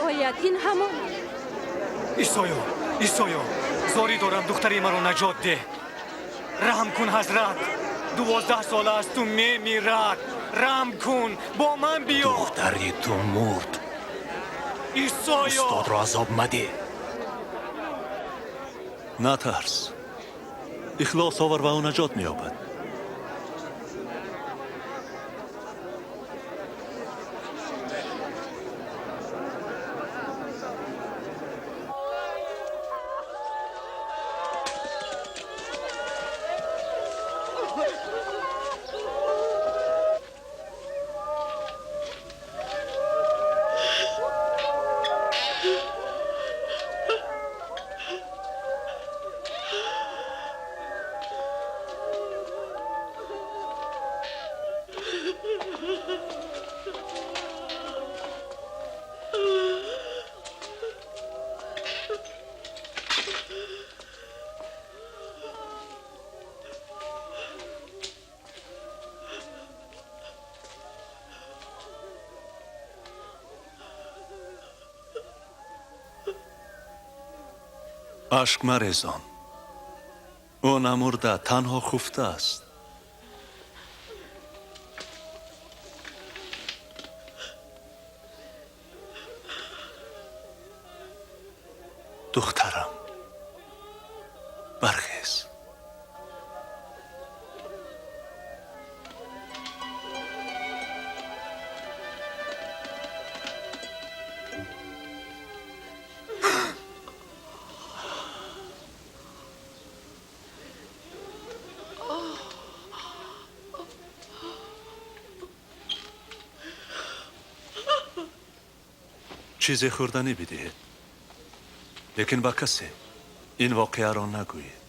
Меояд, ин ҳамон. Исоё, Исоё, зорӣ дорам, духтари маро наҷот деҳ. Раҳм кун, ҳазрат. 12 сола аст, ту мемирад. Раҳм кун, бо ман биё. Духтари ту мурд. Исоё! Устодро азоб мадеҳ. Натарс, ихлос овар ва ӯ наҷот меёбад. Ашк марезон, ӯ намурда, танҳо хуфтааст. Духтарам, бархез. Чизе хӯрданӣ бидиҳед, лекин ба касе ин воқеаро нагӯед.